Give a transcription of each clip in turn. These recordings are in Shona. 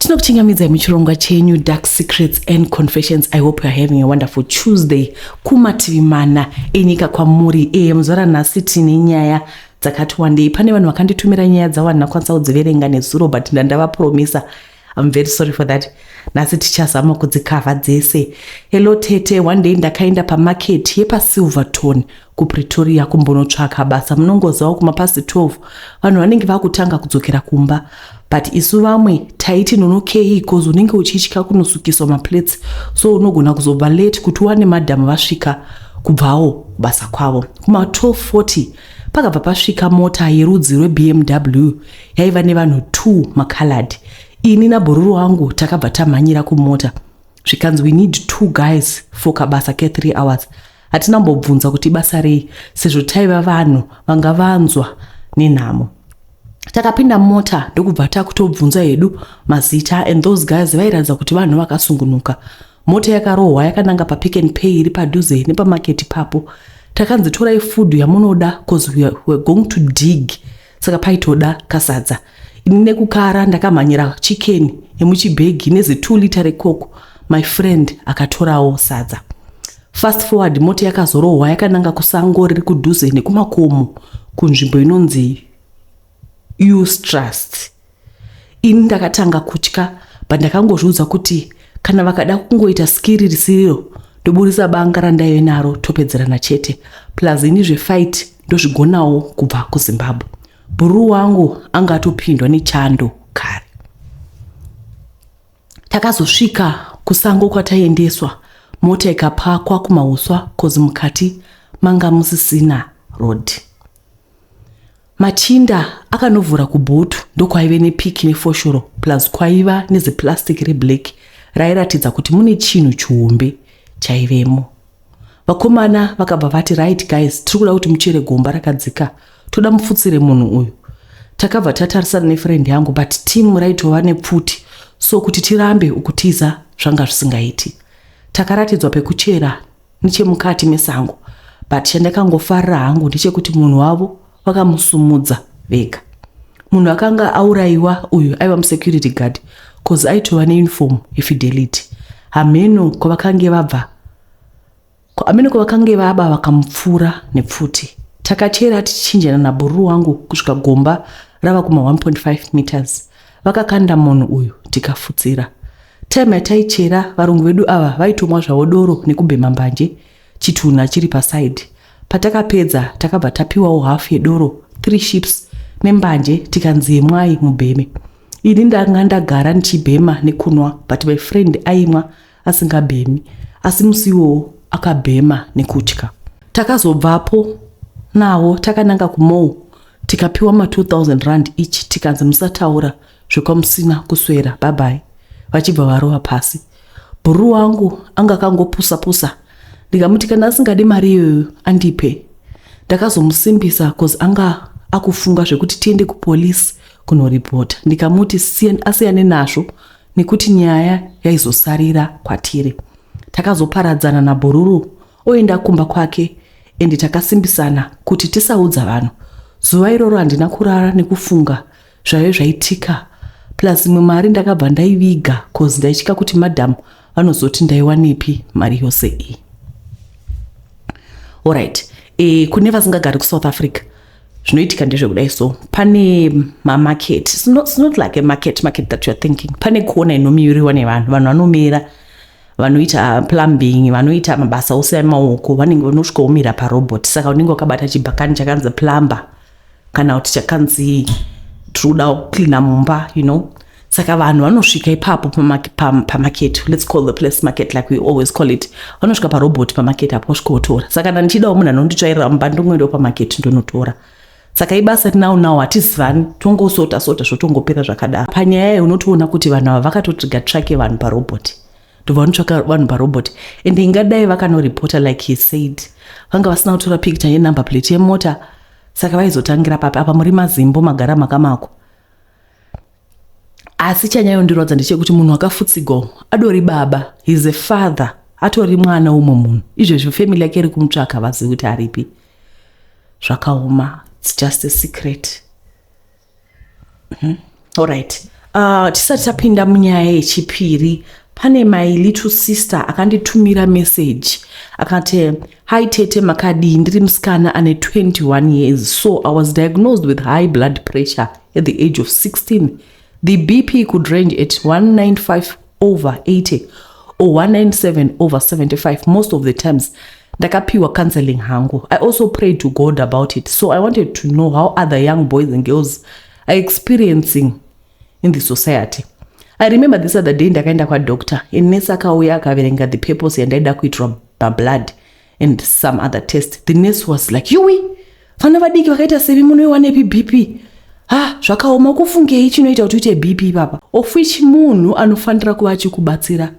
Tinokuchingamidzai muchirongwa chenyu Dark Secrets and Confessions. I hope you are having a wonderful Tuesday kumativi mana enyika kwamuri. Muzuva ranhasi tine nyaya dzakati wandei. Pane vanhu vakanditumira nyaya dzavo, handina kukwanisa kudziverenga nezuro, but ndandavapromisa. I'm very sorry for that. Nhasi tichazama kudzikavha dzese. Hello tete, one day ndakaenda pamarket yepaSilverton kuPretoria kumbonotsvaka basa. Munongozivawo kumapast 12 vanhu vanenge vakutanga kudzokera kumba, but isu vamwe taiti nonokei 'cause unenge uchitya kunosukiswa maplates, so unogona kuzobva late kuti uwane madhamu vasvika kubvawo kubasa kwavo. Kuma12:40 pakabva pasvika mota yerudzi rweBMW yaiva nevanhu 2 macoloured. Ini nabhururu wangu takabva tamhanyira kumota, zvikanzi, "We need two guys for kabasa ke3 hours." Hatina mbobvunza kuti ibasa rei, sezvo taiva vanhu vanga vanzwa nenhamo. Takapinda mota ndokubva takutobvunza hedu mazita, and those guys vairatidza kuti vanhu vakasungunuka. Mota yakarohwa yakananga paPick and Pay iri padhuze nepamaketi papo. Takanzi, "Torai food yamunoda 'cause we are going to dig." Saka paitoda kasadza. Ini nekukara ndakamhanyira chicken yemuchibhegi nezi2 lita reCoke. My friend akatorawo sadza. Fast forward, mota yakazorohwa yakananga kusango riri kudhuze nekumakomo, kunzvimbo inonzi Ustrust. Ini ndakatanga kutya, but ndakangozviudza kuti kana vakada kungoita skiri risiriro, ndoburisa banga randaive naro, topedzerana chete. Plus ini zvefight ndozvigonawo kubva kuZimbabwe. Bhururu wangu anga atopindwa nechando kare. Takazosvika kusango kwataiendeswa, mota ikapakwa kumauswa 'cause mukati manga musisina road. Machinda akanovhura kubhutu, ndokwaive nepiki nefoshoro, plus kwaiva neziplastic reblack rairatidza kuti mune chinhu chihombe chaivemo. Vakomana vakabva vati, "Right guys, tiri kuda kuti muchere gomba rakadzika, toda mupfutsire munhu uyu." Takabva tatarisana nefriend yangu, but timu raitova nepfuti, so kuti tirambe ukutiza zvanga zvisingaiti. Takaratidzwa pekuchera nechemukati mesango, but chandakangofarira hangu ndechekuti munhu wavo vakamusumudza vega. Munhu akanga aurayiwa uyu aiva musecurity guard, 'cause aitova neuniform yeFidelity. Hameno kwavakange vabva, hameno kwavakange vaba, vakamupfura nepfuti. Takachera tichichinjana nabhururu wangu kusvika gomba rava kuma1.5 meters. Vakakanda munhu uyu, tikafutsira. Time yataichera, varungu vedu ava vaitomwa zvavo doro nekubhema mbanje, chitunha chiri paside. Patakapedza, takabva tapiwawo hafu yedoro, 3 ships nembanje, tikanzi, "Yemwai mubheme." Ini ndanga ndagara ndichibhema nekunwa, but my friend aimwa asingabhemi, asi musi iwowo akabhema nekutya. Takazobvapo nawo takananga kumall, tikapiwa ma2000 rand each, tikanzi, "Musataura zvekwamusina kuswera, bye bye." Vachibva varova pasi. Bhururu wangu anga akangopusa-pusa. Ndikamuti kana asingadi mari iyoyo andipe. Ndakazomusimbisa 'cause anga akufunga zvekuti tiende kupolisi kunoripota. Ndikamuti asiyane nazvo nekuti nyaya yaizosarira kwatiri. Takazoparadzana nabhururu oenda kumba kwake, ende takasimbisana kuti tisaudza vanhu. Zuva iroro handina kurara nekufunga zvaive zvaitika, plus imwe mari ndakabva ndaiviga 'cause ndaitya kuti madhamu vanozoti ndaiwanepi mari yose iyi. Alright, kune vasingagari kuSouth Africa, zvinoitika ndezvekudai. So pane mamarket. It's not like a market market that you are thinking. Pane kona inomiriwa nevanhu. Vanhu vanomira, vanoita plumbing, vanoita mabasa ose emaoko, vanenge vanosvika womira parobot. Saka unenge wakabata chibhakani chakanzi plumber kana kuti chakanzi tiri kuda kucleana mumba. Saka vanhu vanosvika ipapo pamarket, let's call the place market like we always call it. Vanosvika parobot pamarket apo, osvika otora. Saka kana ndichidawo munhu anonditsvairira mumba, ndongoendawo pamarket ndonotora. Saka ibasa rinau nawo, hatizivani, tongosota sota, zvotongopera zvakadaro. Panyaya iyi unotoona kuti vanhu ava vakatotsvaga tsvake vanhu parobot, ndobva vanotsvaka vanhu parobot. And ingadai vakanoripota like he said, vanga vasina kutora picture yenumber plate yemota. Saka vaizotangira papi apa? Muri mazimbo, magara makamako. Asi chanyanyondirwadza ndechekuti munhu akafutsigwa adori baba, he's a father, atori mwana umwe munhu. Izvezvo family yake iri kumutsvaka, vazivi kuti aripi. Zvakaoma. It's just a secret. Alright. Tisati tapinda munyaya yechipiri, pane my little sister akanditumira message akati, "Hi tete, makadii? Ndiri musikana ane 21 years. So I was diagnosed with high blood pressure at the age of 16. The BP could range at 195 over 80 or 197 over 75 most of the times. Ndakapiwa counseling hangu. I also prayed to God about it. So I wanted to know how other young boys and girls are experiencing in the society. I remember this other day ndakaenda kwadoctor. Nurse akauya akaverenga the purpose yandaida kuitirwa pablood and some other test. The nurse was like, 'Yuwi, vana vadiki vakaita sevi munoiwanepi BP? Ha, zvakaoma. Kufungei chinoita kuti uite BP ipapa?" Of which munhu anofanira kuva achikubatsira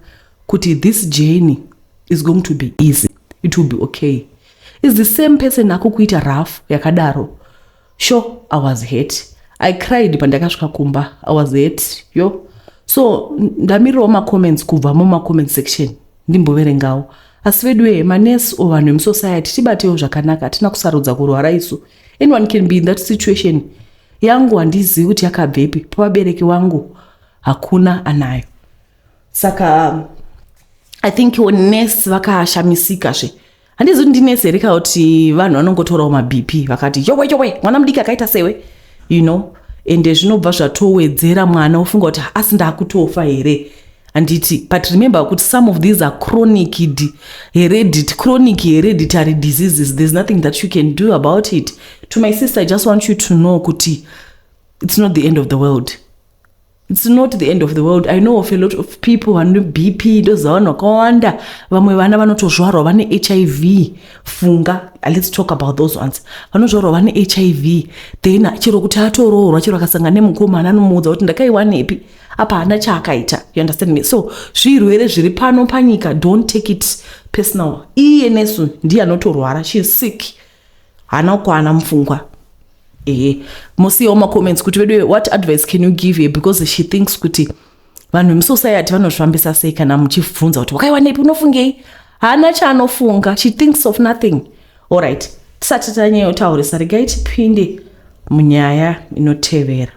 kuti this journey is going to be easy, it will be okay, is the same person akukuita rough yakadaro. Sure, I was hurt. I cried pandakasvika kumba. I was hurt, yo. So ndamirirawo macomments kubva mumacomment section, ndimboverengawo. Asi vedu, manesi o vanhu vemusociety, tibatewo zvakanaka. Hatina kusarudza kurwara isu. Anyone can be in that situation. Yangu handizivi kuti yakabvepi. Pavabereki wangu hakuna anayo. Saka I think nesi vakashamisikazve. Handizivi kuti ndinesi here kana kuti vanhu vanongotorawo maBP vakati, "Yowe, yowe, mwana mudiki akaita sewe." Ende zvinobva zvatowedzera, mwana ofunga kuti asi ndaakutofa here, handiti? But remember kuti some of these are chronic hereditary diseases. There's nothing that you can do about it. To my sister, I just want you to know kuti it's not the end of the world. It's not the end of the world. I know of a lot of people vane BP. Ndoziva vanhu vakawanda. Vamwe vana vanotozvarwa vane HIV. Funga, let's talk about those ones vanozvarwa vane HIV. Then chero kuti atoroorwa, chero akasangana nemukomana, anomuudza kuti ndakaiwanepi apa? Haana chaakaita. You understand me? So zvirwere zviri pano panyika, don't take it personal. Iye nesu ndiye anotorwara. She is sick, haana kukwana mupfungwa. Ehe, musiyewo macomments kuti vedu, what advice can you give her? Because she thinks kuti vanhu vemusociety vanozvifambisa sei kana muchibvunza kuti wakaiwanepi, unofungei? Haana chaanofunga. She thinks of nothing. Allright, tisati tanyanyotaurisa, regai tipinde munyaya inotevera.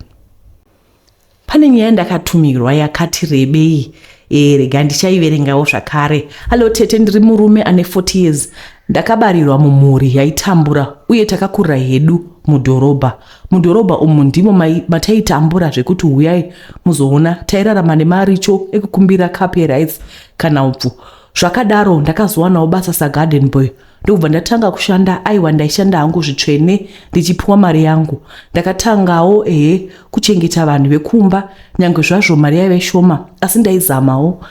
Pane nyaya ndakatumirwa yakati rebei. Rega ndichaiverengawo zvakare. "Hallo tete, ndiri murume ane 40 years. Ndakabarirwa mumhuri yaitambura uye takakurira hedu mudhorobha. Mudhorobha umu ndimo mataitambura zvekuti huyai muzoona. Tairarama nemaricho ekukumbira kapu yerice kana upfu. Zvakadaro, ndakazowanawo basa sagarden boy, ndokubva ndatanga kushanda. Aiwa, ndaishanda hangu zvitsvene ndichipiwa mari yangu. Ndakatangawo, ehe, kuchengeta vanhu vekumba. Nyange zvazvo mari yaive shoma, asi ndaizamawo.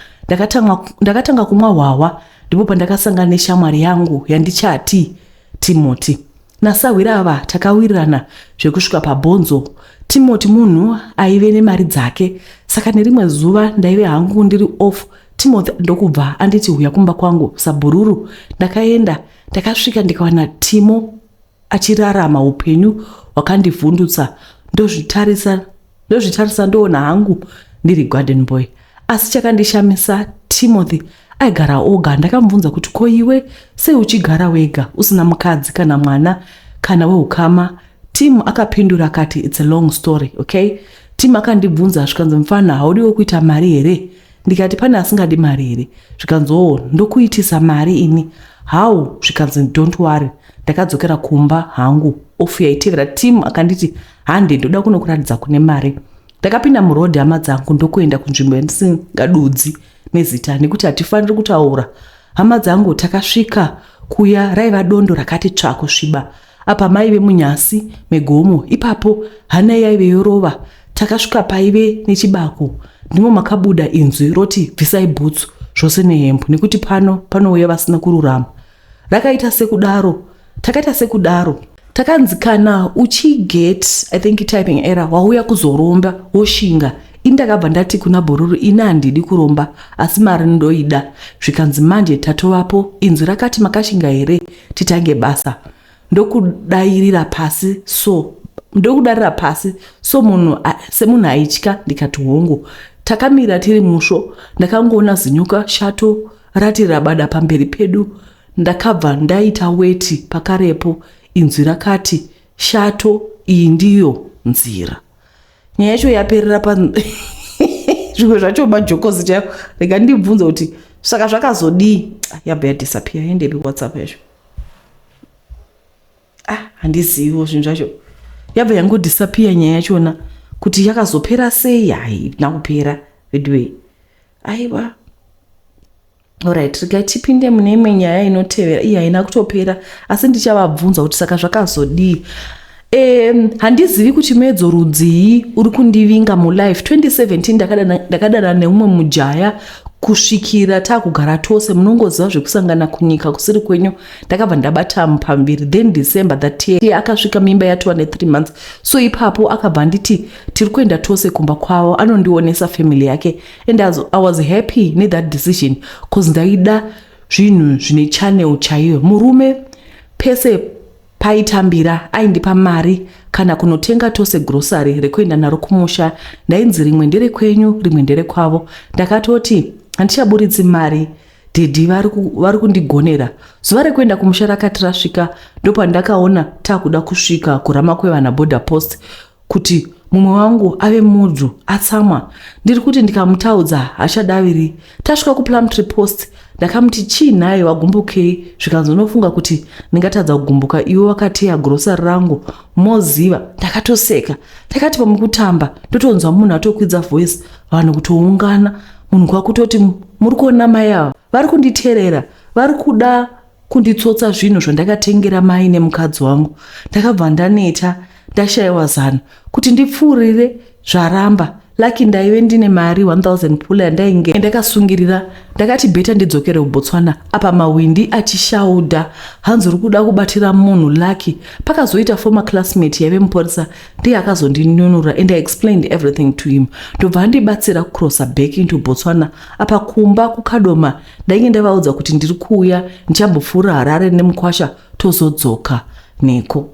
Ndakatanga kumwa hwahwa. Ndipo pandakasangana neshamwari yangu yandichati Timoti. Nasahwira ava takawirirana zvekusvika pabhonzo. Timoti munhu aive nemari dzake. Saka nerimwe zuva ndaive hangu ndiri off, Timothy ndokubva anditi, 'Huya kumba kwangu sabhururu.' Ndakaenda. Ndakasvika ndikawana Timo achirarama upenyu hwakandivhundutsa. Ndozvitarisa, ndoona hangu ndiri garden boy. Asi chakandishamisa, Timothy aigara oga. Ndakamubvunza kuti, 'Ko iwe sei uchigara wega usina mukadzi kana mwana kana weukama?' Tim akapindura akati, 'It's a long story.' Okay." Tim akandibvunza zvikanzi, 'Mufana, haudiwo kuita mari here?' Ndikati, 'Pane asingadi mari here?' Zvikanzi, 'Oh, ndokuitisa mari ini.' 'How?' Zvikanzi, 'Don't worry.' Ndakadzokera kumba hangu. Off yaitevera, Tim akanditi, 'Hande, ndoda kunokuratidza kune mari.' Ndakapinda murodhi, hama dzangu, ndokuenda kunzvimbo yandisingadudzi nezita nekuti hatifaniri kutaura. Hama dzangu, takasvika kuya, raiva dondo rakati tsva kusviba. Apa maive munyasi megomo. Ipapo hana yaive yorova. Takasvika paive nechibako. Ndimo makabuda inzwi roti, 'Bvisai bhutsu zvose nehembu, nekuti pano panouya vasina kururama.' Rakaita sekudaro, takaita sekudaro. Takanzi, 'Kana uchiget, I think typing error, wauya kuzoromba, woshinga.' Ini ndakabva ndati kuna bhururu, 'Ini handidi kuromba, asi mari ndoida.' Zvikanzi, 'Manje tatovapo.' Inzwi rakati, 'Makashinga here? Titange basa.' Ndokudayirira pasi so, ndokudarira pasi so munhu semunhu aitya. Ndikati, 'Hongu.' Takamira tiri musvo. Ndakangoona zinyoka shato rati rabada pamberi pedu. Ndakabva ndaita weti pakarepo. Inzwi rakati, 'Shato iyi ndiyo nzira.' Nyaya yacho yaperera pa Zvimwe zvacho majokosi chaiwo. Rega ndibvunze kuti saka zvakazodii. Ah, yabva yadisappear endepi WhatsApp yacho. Ah, handiziviwo zvinhu zvacho. Yabva yangodisappear nyaya yachona kuti yakazopera sei. Haina kupera veduwe. Aiwa. Alright, regai tipinde mune imwe nyaya inotevera. Iyi haina kutopera, asi ndichavabvunza kuti saka zvakazodii. Handizivi kuti muedzo rudzii uri kundivinga mulife. 2017 ndakadana neumwe mujaya kusvikira taakugara tose. Munongoziva zvekusangana kunyika kusiri kwenyu. Ndakabva ndabata pamuviri. Then December that year akasvika mimba yatova ne3 months. So ipapo akabva anditi tiri kuenda tose kumba kwavo, anondionesa family yake. And as I was happy nethat decision cause ndaida zvinhu zvine channel chaiyo. Murume pese paitambira aindipa mari kana kunotenga tose grocery rekuenda naro kumusha. Ndainzi rimwe nderekwenyu, rimwe nderekwavo. Ndakatoti handichaburitsi mari, daddy vari kundigonera. Zuva rekuenda kumusha rakati rasvika, ndopandakaona takuda kusvika kuRamakwevana border post kuti mumwe wangu ave mudzu atsamwa. Ndiri kuti ndikamutaudza hachadaviri. Tasvika kuPlumtree Post, ndakamuti chii nhaye, wagumbukei? Zvikanzi unofunga kuti ndingatadza kugumbuka iwe wakateya grocery rangu? Moziva ndakatoseka. Takati pamwe kutamba, ndotonzwa munhu atokwidza voice, vanhu kutoungana, munhu kwakutoti muri kuona mai ava vari kunditeerera, vari kuda kunditsotsa zvinhu zvandakatengera mai nemukadzi wangu. Ndakabva ndaneta, ndashayiwa zano kuti ndipfuurire, zvaramba. Lucky ndaive ndine mari 1000 pula yandainge ndakasungirira. Ndakati better ndidzokere kuBotswana. Apa mawindi achishaudha, hanzi uri kuda kubatira munhu. Lucky pakazoita former classmate yaive mupurisa, ndiye akazondinunura, and I explained everything to him, ndobva andibatsira kucrossa back into Botswana. Apa kumba kuKadoma ndainge ndavaudza kuti ndiri kuuya, ndichambopfuura Harare nemukwasha, tozodzoka neko.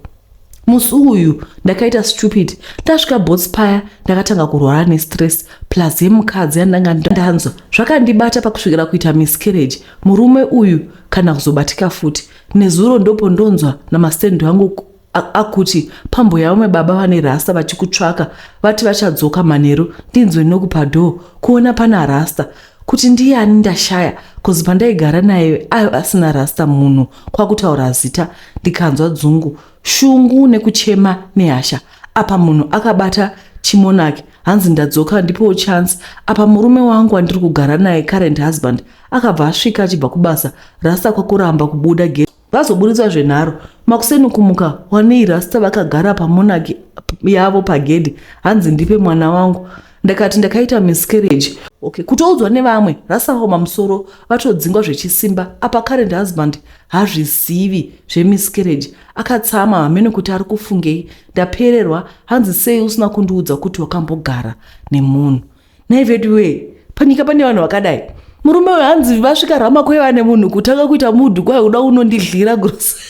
Musi uyu ndakaita stupid. Ndasvika Bots paya, ndakatanga kurwara nestress plus yemukadzi yandanga ndanzwa. Zvakandibata pakusvikira kuita miscarriage. Murume uyu kana kuzobatika futi. Nezuro ndopo ndonzwa namastendo angu akuti pamboya vamwe baba vane rasta vachikutsvaka, vati vachadzoka manheru. Ndinzwe nokupa door kuona pana rasta, kuti ndiani ndashaya, cause pandaigara naye ayo asina rasta. Munhu kwakutaura zita, ndikanzwa dzungu, shungu nekuchema nehasha. Apa munhu akabata chimonaki, hanzi ndadzoka, ndipowo chance. Apa murume wangu wandiri kugara naye, current husband, akabva asvika achibva kubasa, rasta kwakuramba kubuda gate. Vazoburitswa zvenharo. Makuseni kumuka, wanei rasta vakagara pamonaki yavo pagedhi, hanzi ndipe mwana wangu, ndakati ndakaita miscarriage. Okay, kutoudzwa nevamwe, rasta vaoma musoro, vatodzingwa zvechisimba. Apa current husband hazvizivi zvemiscarriage, akatsama, hamene kuti ari kufungei. Ndapererwa. Hanzi sei usina kundiudza kuti wakambogara nemunhu? Nhai veduwe, panyika pane vanhu vakadai. Murume uyu hanzi vasvika Ramakweva nemunhu, kutanga kuita mudhu kwai uda unondidyira grocery.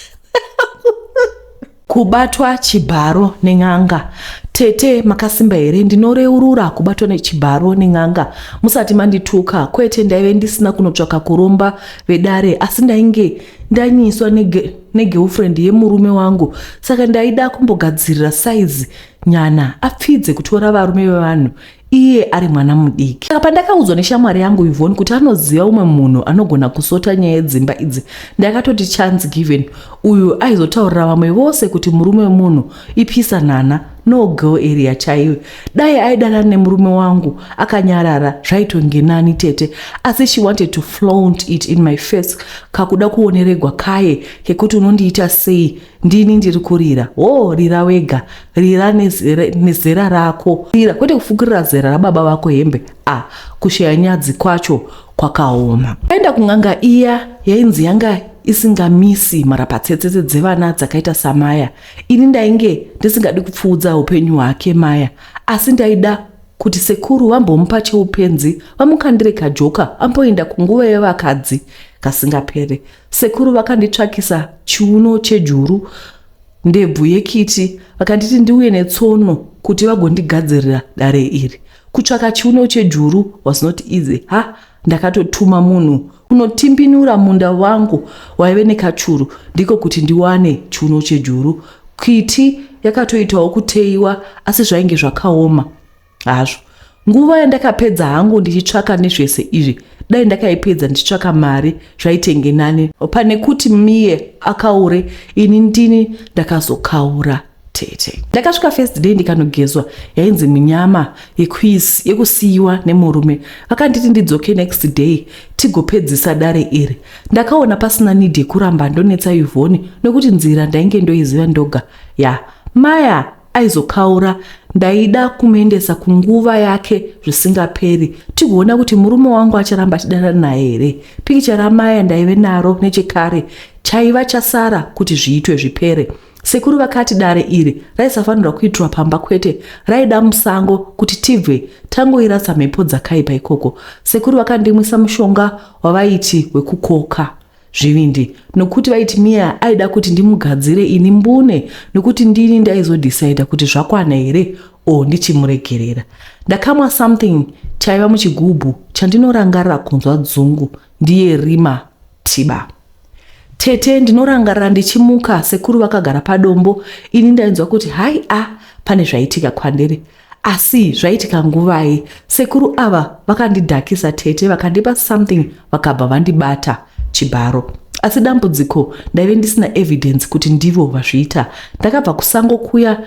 Kubatwa chibharo nen'anga. Tete, makasimba here? Ndinoreurura kubatwa nechibharo nen'anga musati mandituka. Kwete, ndaive ndisina kunotsvaka kuromba vedare, asi ndainge ndanyiswa negirlfriend yemurume wangu, saka ndaida kumbogadzirira saizi nyana apfidze kutora varume vevanhu iye ari mwana mudiki. Saka pandakaudzwa neshamwari yangu Yvonne kuti anoziva umwe munhu anogona kusota nyaya yedzimba idzi, ndakatoti chance given. Uyu aizotaurira vamwe vose kuti murume wemunhu ipisa nana, no girl area chaiyo. Dai aidana nemurume wangu akanyarara zvaitongenani tete, asi she wanted to flaunt it in my face, kakuda kuoneregwa kaye kekuti unondiita sei, ndini ndiri kurira. Ho, rira wega, rira nezera rako, rira, kwete kufukirira zera rababa vako hembe. A, kushaya nyadzi kwacho kwakaoma. Aenda kun'anga iya yainzi yanga isingamisi mharapatsetsetse dzevana dzakaita samaya. Ini ndainge ndisingadi kupfuudza upenyu hwake maya, asi ndaida kuti sekuru vambomupa cheupenzi, vamukandire kajoka amboenda kunguva yevakadzi kasingapere. Sekuru vakanditsvakisa chiuno chejuru, ndebvu yekiti, vakanditi ndiuye netsono kuti vagondigadzirira dare iri. Kutsvaka chiuno chejuru was not easy. Ha, ndakatotuma munhu kunotimbinura munda wangu waive nekachuru, ndiko kuti ndiwane chiuno chejuru. Kiti yakatoitawo kuteiwa, asi zvainge zvakaoma hazvo. Nguva yandakapedza hangu ndichitsvaka nezvese izvi, dai ndakaipedza ndichitsvaka mari zvaitenge nani pane kuti Miye akaure, ini ndini ndakazokaura tete. Ndakasvika first day ndikanogezwa yainzi minyama yekusiyiwa nemurume. Vakanditi ndidzoke next day tigopedzisa dare iri. Ndakaona pasina need yekuramba ndonetsa Yvonne nokuti nzira ndainge ndoiziva ndoga. Ya, Maya aizokaura ndaida kumuendesa kunguva yake zvisingaperi tigoona kuti murume wangu acharamba achidanana naye here. Pikicha raMaya ndaive naro nechekare chaiva chasara kuti zviitwe zvipere. Sekuru vakati dare iri raisafanirwa kuitirwa pamba kwete, raida musango kuti tibve tangoirasa mhepo dzakaipa ikoko. Sekuru vakandimwisa mushonga wavaiti wekukoka zvivindi nokuti vaiti Mia aida kuti ndimugadzire ini mbune nokuti ndini ndaizodhisaidha kuti zvakwana here or ndichimuregerera. Ndakamwa something chaiva muchigubhu chandinorangarira kunzwa dzungu ndiye rima tiba. Tete ndinorangarira ndichimuka sekuru vakagara padombo ini ndainzwa kuti hai a pane zvaitika kwandiri asi zvaitika nguvai sekuru ava vakandidhakisa tete vakandipa something vakabva vandibata chibharo asi dambudziko ndaive ndisina evidence kuti ndivo vazviita ndakabva kusango kuya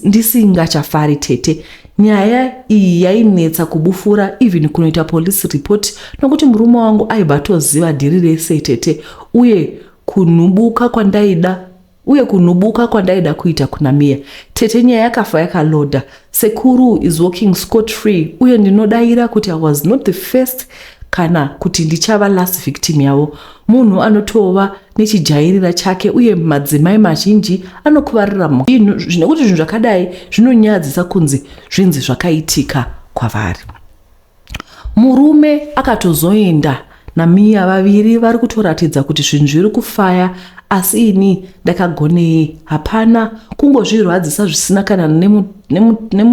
ndisingachafari tete Nyaya iyi yainetsa kubufura even kunoita police report nokuti murume wangu aibva atoziva dhiri rese tete uye kunhubuka kwandaida uye kunhubuka kwandaida kuita kuna Mia. Tete nyaya yakafa yakaloda. Sekuru is walking scot free uye ndinodaira kuti I was not the first kana kuti ndichava last victim yavo. Munhu anotova nechijairira chake uye madzimai mazhinji anokuvarira nekuti zvinhu zvakadai zvinonyadzisa kunzi zvinzi zvakaitika kwavari. Murume akatozoenda naMiya vaviri vari kutoratidza kuti zvinhu zviri kufaya asi ini ndakagonei hapana kungozvirwadzisa zvisina kana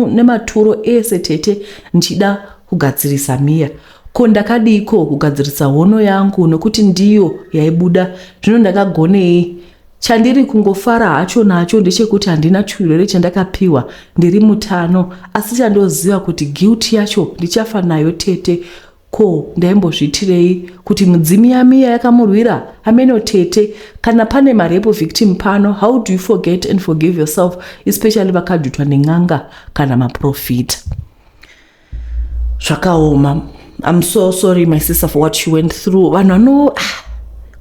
nematuro ese tete ndichida kugadzirisa Miya. Ko ndakadiiko kugadzirisa hono yangu nokuti ndiyo yaibuda zvino ndakagonei? Chandiri kungofara hacho nacho ndechekuti handina chirwere chandakapiwa ndiri mutano asi chandoziva kuti guilt yacho ndichafa nayo tete ko ndaimbozviitirei kuti mudzimu yaMiya yakamurwira hameno tete kana pane marepo victim pano how do you forget and forgive yourself especially vakajutwa nen'anga kana maprofita Zvakaoma. I'm so sorry my sister for what you went through. Vanhu vano ah,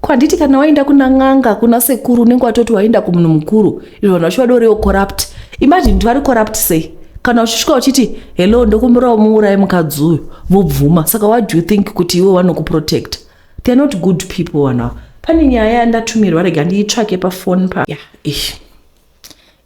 kwanditi kana waenda kuna n'anga kuna sekuru unenge watoti waenda kumunhu mukuru izvo vanhu vacho vadoriwo corrupt. Imagine kuti vari corrupt sei kana uchisvika uchiti hello ndokumbirawo muuraye mukadzi uyu vobvuma saka what do you think kuti iwe vanokuprotect they are not good people vanhu ava pane nyaya yandatumirwa rega ndiitsvake pafoni pa yeah, ish.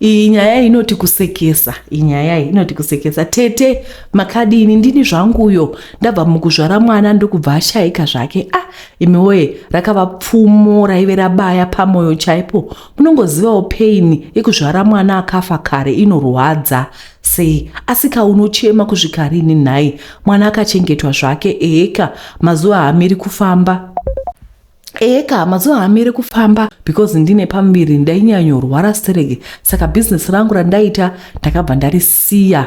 Iyi nyaya inoti kusekesa, iyi nyaya iyi inoti kusekesa. Tete makadini ndini zvangu uyo ndabva mukuzvara mwana ndokubva ashaika zvake. Ah, imi woye rakava pfumo raive rabaya pamoyo chaipo. Munongozivawo pain yekuzvara mwana akafa kare inorwadza sei. Asika unochema kusvika rini nhai? Mwana akachengetwa zvake eheka mazuva haamiri kufamba. Eka mazuva haamire kufamba because ndine pamuviri ndainyanyorwara stereki saka business rangu randaita ndakabva ndarisiya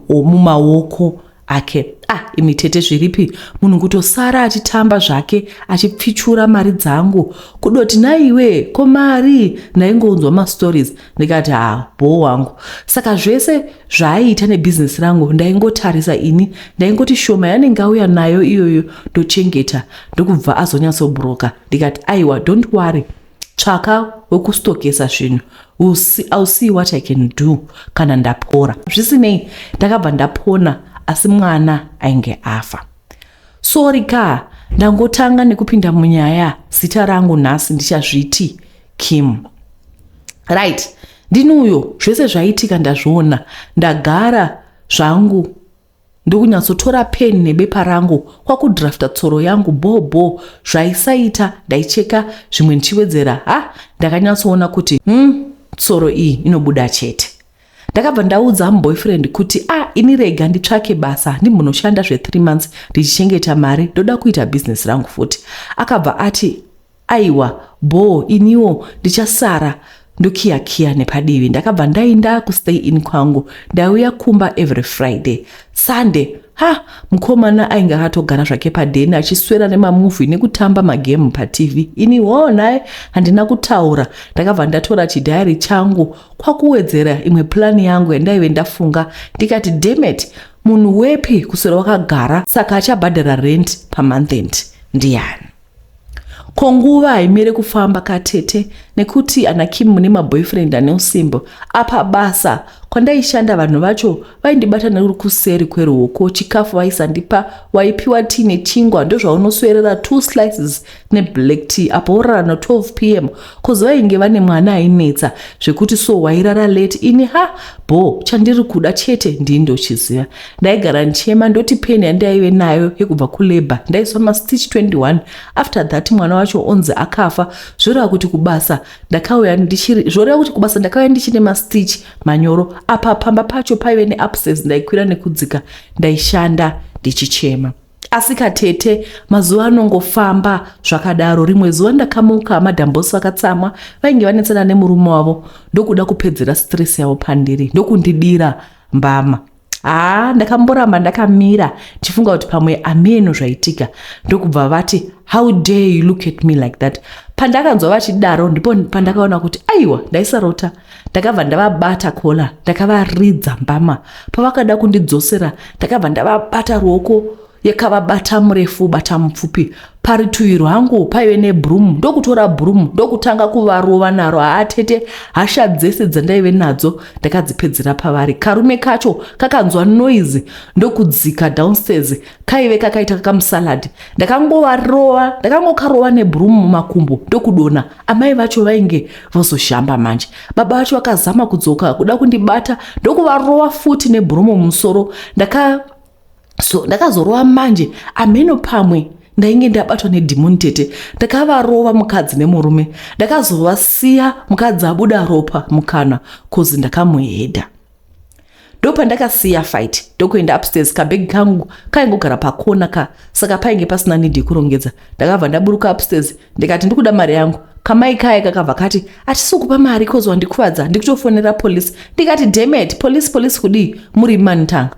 mumaoko ake. Ah imi tete zviripi munhu kutosara achitamba zvake achipfichura mari dzangu kudoti naiwe ko mari ndaingounzwa mastories ndikati ha bhoo wangu saka zvese zvaaiita nebhizinesi rangu ndaingotarisa ini ndaingoti shoma yanenge auya nayo iyoyo ndochengeta ndokubva azonyatsobroka ndikati aiwa don't worry tsvaka wekustokesa zvinhu I'll see what I can do kana ndapora zvisinei ndakabva ndapona asi mwana ainge afa Sorry ka ndangotanga nekupinda munyaya zita rangu nhasi ndichazviti Kim. Right ndini uyo zvese zvaitika ndazviona ndagara zvangu ndokunyatsotora pen nebepa rangu kwakudrafta tsoro yangu bho bho zvaisaita ndaicheka zvimwe ndichiwedzera ha ndakanyatsoona kuti tsoro iyi inobuda chete. Ndakabva ndaudza boyfriend kuti ah ini rega nditsvake basa ndimbonoshanda zve 3 months ndichichengeta mari ndoda kuita business rangu futi. Akabva ati aiwa bhoo iniwo ndichasara Ndokiyakiya nepadivi. Ndakabva ndaenda kustay in kwangu. Ndaiuya kumba every Friday, Sunday. Ha, mukomana ainge akatogara zvake padheni achiswera nemamovie nekutamba magemu paTV. Ini hoo naye handina kutaura. Ndakabva ndatora chidhayari changu kwakuwedzera imwe plani yangu yandaive ndafunga. Ndikati, "Dammit, munhu wepi kuswera wakagara? Saka achabhadhara rent pamonth end ndiani?" Ko nguva haimire kufamba katete, nekuti ana Kim mune maboyfriend ane usimbo. Apa basa kwandaishanda, vanhu vacho vaindibata nekuseri kweruoko. Chikafu vaisandipa, waipiwa tii nechingwa, ndozvaunoswerera, two slices neblack tea, apo worara no12 p.m., 'cause vainge vane mwana ainetsa zvekuti, so wairara late. Ini ha, bo chandiri kuda chete ndii ndochiziva. Ndaigara ndichema, ndoti pain yandaive nayo yekubva kulabour, ndaiswa mastitch 21. After that mwana wacho onzi akafa. Zvoreva kuti kubasa ndakauya ndichiri, zvoreva kuti kubasa ndakauya ndichine mastitch manyoro. Apa pamba pacho paive neupstairs, ndaikwira nekudzika, ndaishanda ndichichema. Asi katete, mazuva anongofamba zvakadaro. Rimwe zuva ndakamuka, madhambosi vakatsamwa. Vainge vanetsana nemurume wavo, ndokuda kupedzera stress yavo pandiri, ndokundidira mbama. Haa, ndakamboramba ndakamira ndichifunga kuti pamwe ameno zvaitika, ndokubva vati, "How dare you look at me like that?" Pandakanzwa vachidaro, ndipo pandakaona kuti aiwa, ndaisarota. Ndakabva ndavabata collar, ndakavaridza mbama. Pavakada kundidzosera, ndakabva ndavabata ruoko, yakavabata murefu bata mupfupi. Parutivi rwangu paive nebroom, ndokutora broom, ndokutanga kuvarova naro. Haatete, hasha dzese dzandaive nadzo ndakadzipedzera pavari. Karume kacho kakanzwa noise, ndokudzika downstairs. Kaive kakaita kakamusalad. Ndakangovarova, ndakangokarova nebroom mumakumbo, ndokudonha. Amai vacho vainge vozoshamba manje. Baba vacho vakazama kudzoka kuda kundibata, ndokuvarova futi nebroom mumusoro. Ndaka so ndakazorova manje, amheno pamwe ndainge ndabatwa nedhimoni tete. Ndakavarova mukadzi nemurume. Ndakazovasiya mukadzi abuda ropa mukanwa, 'cause ndakamuhedha. Ndopandakasiya fight, ndokuenda upstairs. Kabhegi kangu kaingogara pakona ka, saka painge pasina need yekurongedza. Ndakabva ndaburuka upstairs, ndikati, "Ndikuda mari yangu." Kamai kaya kakabva kati, "Hatisi kupa mari 'cause wandikuvadza, ndikutofonera polisi." Ndikati, "Dammit, polisi, polisi kudii? Muri manitanga."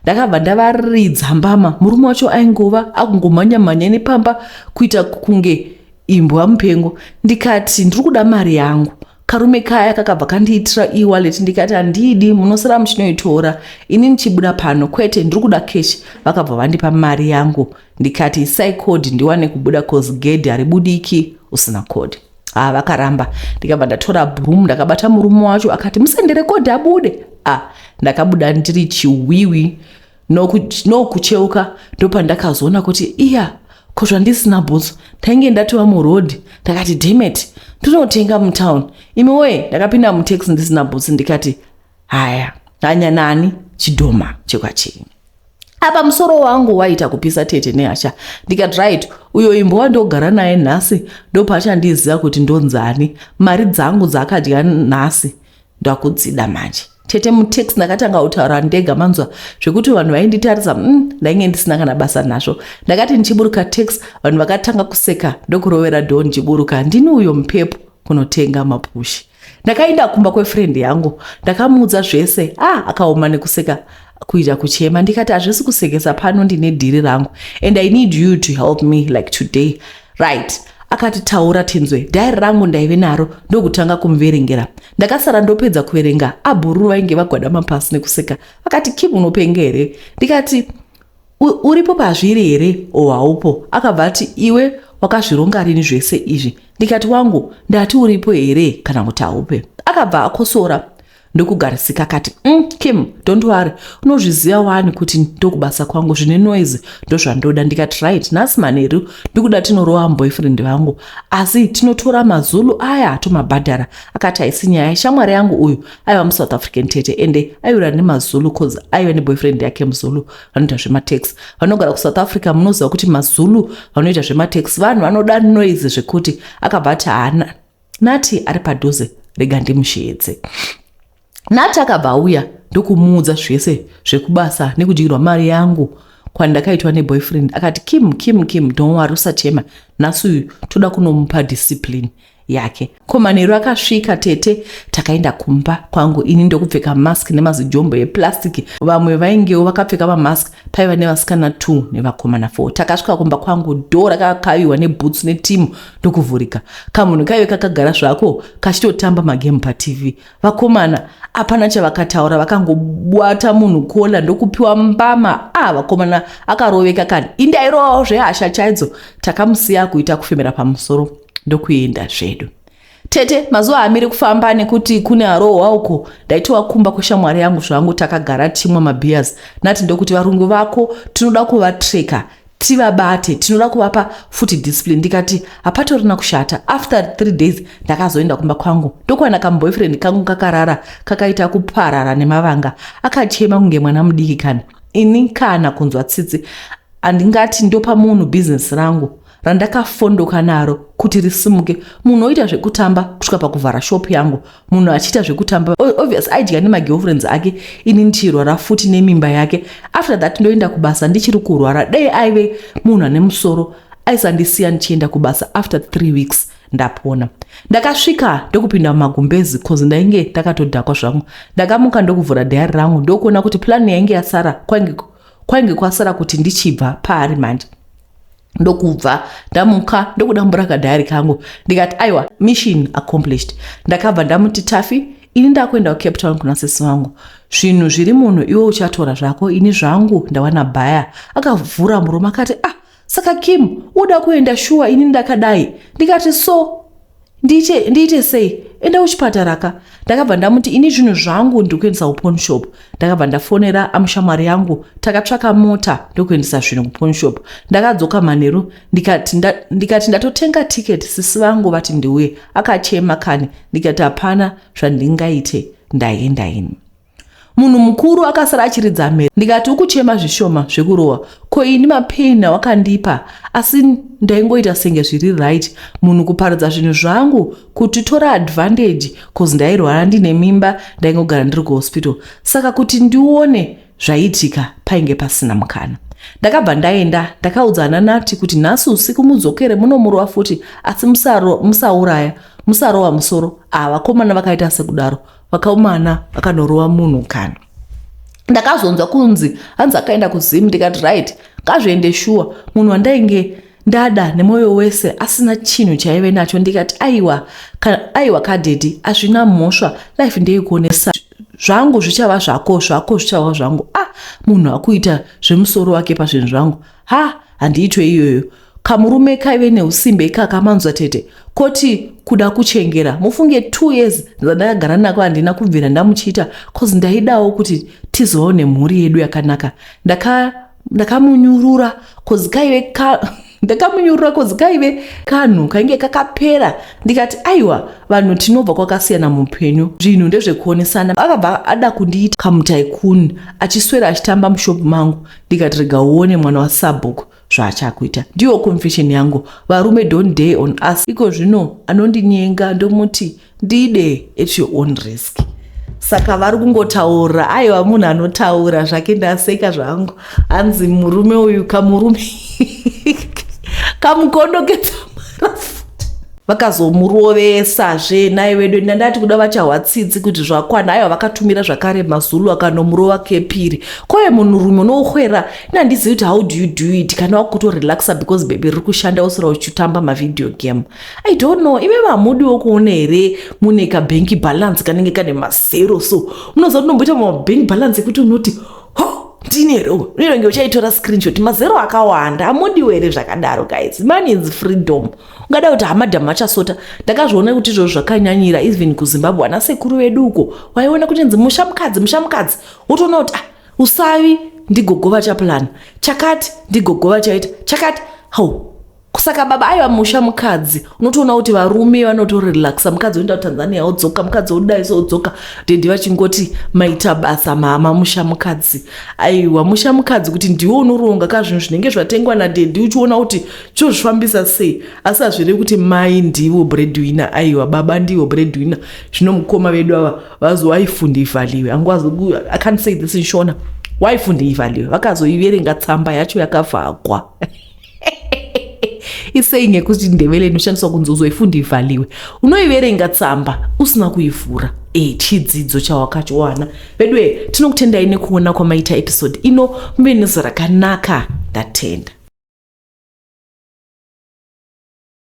Ndakabva ndavaridza mbama. Murume wacho aingova akungomhanya-mhanya nepamba kuita kunge imbwa mupengo. Ndikati, "Ndiri kuda mari yangu." Karume kaya kakabva kandiitira e-wallet. Ndikati, "Handidi, munosara muchinoitora, ini ndichibuda pano. Kwete, ndiri kuda cash." Vakabva vandipa mari yangu. Ndikati, "Isai code ndiwane kubuda, 'cause gedhi haribudiki usina code." Ha, vakaramba. Ndikabva ndatora broom, ndakabata murume wacho. Akati, "Musendere code abude." A, ndakabuda ndiri chiwiwi nokucheuka. Ndopandakazoona kuti iya, ko zvandisina bhutsu? Ndainge ndatova murodhi. Ndakati, "Dammit, ndinotenga mutown." Imi woye, ndakapinda mutaxi ndisina bhutsu. Ndikati, "Haya, hanya nani chidhoma chekwachii." Apa musoro wangu waita kupisa tete nehasha. Ndikati, "Right, uyo imbo wandogara naye nhasi ndopachandiziva kuti ndonzani. Mari dzangu dzaakadya nhasi ndakudzida manje." Tete, mutaxi ndakatanga kutaura ndega, manzwa, zvekuti vanhu vainditarisa. Ndainge ndisina kana basa nazvo. Ndakati ndichiburuka taxi, vanhu vakatanga kuseka, ndokurovera door ndichiburuka. Ndini uyo mupepo kunotenga mapushi. Ndakaenda kumba kwefriend yangu, ndakamuudza zvese. Ah, akaoma nekuseka kuita kuchema. Ndikati, "Hazvisi kusekesa pano, ndine dhiri rangu and I need you to help me like today, right?" Akati, "Taura tinzwe." Dhayari rangu ndaive naro, ndokutanga kumuverengera. Ndakasara ndopedza kuverenga, abhururu vainge vagwadama pasi nekuseka. Vakati, "Kim, unopenga here?" Ndikati, "Uripo pazviri here o haupo?" Akabva ati, "Iwe wakazvironga rini zvese izvi?" Ndikati, "Wangu, ndati uripo here kana kuti haupe?" Akabva akosora, ndokugarisika. Akati, Kim, don't worry, unozviziva wani kuti ndokubasa kwangu, zvine noise ndozvandoda." Ndikati, "Right, nhasi manheru ndikuda tinorova boyfriend vangu, asi tinotora mazulu aya tomabhadhara." Akati, "Haisi nyaya, shamwari yangu." Uyu aiva muSouth African tete, ende aiwira nemazulu 'cause aiva neboyfriend yake muzulu, vanoita zvemataxi, vanogara kuSouth Africa. Munoziva kuti mazulu vanoita zvemataxi vanhu vanoda noise zvekuti. Akabva ati, "Haana, Nati ari padhuze, rega ndimusheedze." Nati akabva auya, ndokumuudza zvese zvekubasa nekudyirwa mari yangu kwandakaitwa neboyfriend. Akati, "Kim, Kim, Kim, don't worry, usachema. Nhasi uyu toda kunomupa discipline." yake. Ko manheru akasvika tete, takaenda kumba kwangu ini ndokupfeka mask nemazijombo eplastic. Vamwe vaingewo vakapfeka mamask, paiva nevasikana 2 nevakomana 4. Takasvika kumba kwangu, dhoo rakakaviwa neboots netimu ndokuvhurika. Kamunhu kaive kakagara zvako kachitotamba magemu paTV. Vakomana hapana chavakataura, vakangobata munhu kola ndokupiwa mbama. Ah, vakomana akaroveka kani, indairovawo zvehasha chaidzo. Takamusiya kuita kufemera pamusoro ndokuenda zvedu. Tete, mazuva amiri kufamba nekuti kune arohwa uko. Ndaitova kumba kweshamwari yangu zvangu, takagara timwa mabeers nati ndokuti varungu vako tinoda kuvatreka tivabate, tinoda kuvapa futi discipline. Ndikati hapatorina kushata. After 3 days ndakazoenda kumba kwangu ndokuwana kamuboyfriend kangu kakarara kakaita kuparara nemavanga, akachema kunge mwana mudiki kani. Ini kana kunzwa tsitsi, handingati ndopa munhu bhizinesi rangu randakafondoka naro kuti risimuke, munhu oita zvekutamba kusvika pakuvhara shopu yangu. Munhu achiita zvekutamba, obvious aidya nemagirlfriends ake, ini ndichirwara futi nemimba yake. After that ndoenda kubasa ndichiri kurwara. Dei aive munhu ane musoro aisandisiya ndichienda kubasa after 3 weeks ndapona. Ndakasvika ndokupinda mumagumbezi, cause ndainge ndakatodhakwa zvangu. Ndakamuka ndokuvhura diary rangu ndokuona kuti plan yainge yasara kwainge kwasara kuti ndichibva paari manje. Ndokubva ndamuka ndokudambura kadiary kangu, ndikati aiwa, mission accomplished. Ndakabva ndamuti, "Tafi, ini ndakuenda kuCape Town kuna sisi vangu. Zvinhu zviri munhu, iwe uchatora zvako, ini zvangu ndawana bhaya." Akavhura muromo akati, "Ah, saka Kim uda kuenda shuwa ini ndakadai?" Ndikati, "So ndiite sei? Enda kuchipatara ka." Ndakabva ndamuti, "Ini zvinhu zvangu ndiri kuendesa kupawn shop." Ndakabva ndafonera amushamwari yangu, takatsvaka mota ndokuendesa zvinhu kupawn shop. Ndakadzoka manheru, ndikati ndatotenga tiketi, sisi vangu vati ndiuye. Akachema kani. Ndikati hapana zvandingaite, ndaenda ini. Munhu mukuru akasara achiridza mhere. Ndikati, "Ukuchema zvishoma zvekurohwa, ko ini mapain awakandipa?" Asi ndaingoita senge zviri right, munhu kuparadza zvinhu zvangu kuti tora advantage, cause ndairwara ndine mimba, ndaingogara ndiri kuhospital, saka kuti ndione zvaiitika painge pasina mukana. Ndakabva ndaenda, ndakaudza Nati kuti nhasi usiku mudzokere munomurova futi, asi musauraya, musarova musoro. Ava vakomana vakaita sekudaro, vakaumana vakanorova munhu kana. Ndakazonzwa kunzi hanzi akaenda kuZim. Ndikati right, ngazviende shuwa. Munhu wandainge ndada nemwoyo wese asina chinhu chaive nacho. Ndikati aiwa, aiwa kadaddy, hazvina mhosva, life ndeyekuonesa, zvangu zvichava zvako, zvako zvichava zvangu. Ah, munhu akuita zvemusoro wake pazvinhu zvangu, ha, handiitwe iyoyo. Kamurume kaive neusimbe ikaka, manzwa tete, koti kuda kuchengera. Mufunge 2 years dzandakagara nako handina kubvira ndamuchiita, cause ndaidawo kuti tizovawo nemhuri yedu yakanaka. Ndakamunyurura cause kaive ka ndakamunyurura cause kaive kanhu kainge kakapera. Ndikati aiwa, vanhu tinobva kwakasiyana muupenyu, zvinhu ndezvekuonesana. Akabva ada kundiita kamutycoon, achiswera achitamba mushopu mangu. Ndikati rega uone mwana wasabhuku zvaachakuita. Ndiyo confession yangu. Varume, don't dare on us. Iko zvino anondinyenga ndomuti ndide at your own risk. Saka vari kungotaura, aiwa, munhu anotaura zvake. Ndaseka zvangu, hanzi murume uyu kamurume kamukondo ketsamarafuta. Vakazomurovesazve nai vedu. Ndandati kuda vachahwa tsitsi kuti zvakwana. Aiwa, vakatumira zvakare maZulu akanomurova kepiri. Koye munhurume unohwera, inandizivi kuti how do you do it kana wakutorelaxa because baby riri kushanda, usira uchitamba mavideo game. I don't know, ime vamudiwo kuona here mune kabank balance kanenge kane mazero? So munoziva kuti unomboita mabank balance ekuti unoti, "Ho, ndine here?" Unenge uchaitora screenshot, mazero akawanda. Amudiwo here zvakadaro? Guys, money is freedom. Ungada kuti hamadhamu achasota. Ndakazviona kuti izvozvo zvakanyanyira even kuZimbabwe. Ana sekuru vedu uko waiona kuti nzi musha mukadzi, musha mukadzi, wotoona kuti ah, usavi ndigogo vachaplana chakati, ndigogo vachaita chakati. Hau, saka baba aiva musha mukadzi. Unotoona kuti varume vanotorelaxa, mukadzi oenda kuTanzania odzoka, mukadzi odai so odzoka, daddy vachingoti maita basa mama, musha mukadzi. Aiwa, musha mukadzi kuti ndiwo unoronga ka zvinhu zvinenge zvatengwa nadaddy, uchiona kuti chozvifambisa sei. Asi hazvirevi kuti mai ndivo breadwinner. Aiwa, baba ndivo breadwinner. Zvino mukoma vedu ava vazowaifunda ivhaliwe angwazo, I can't say this in Shona, waifunda ivhaliwe. Vakazoiverenga tsamba yacho yakavhagwa. Isaying yekuti Ndebele inoshandiswa kunzi uzoifunda ivhaliwe. Unoiverenga tsamba usina kuivhura. E, chidzidzo chawakachiwana. Veduwe, tinokutendai nekuona kwamaita episode ino. Muve nezuva rakanaka. Ndatenda.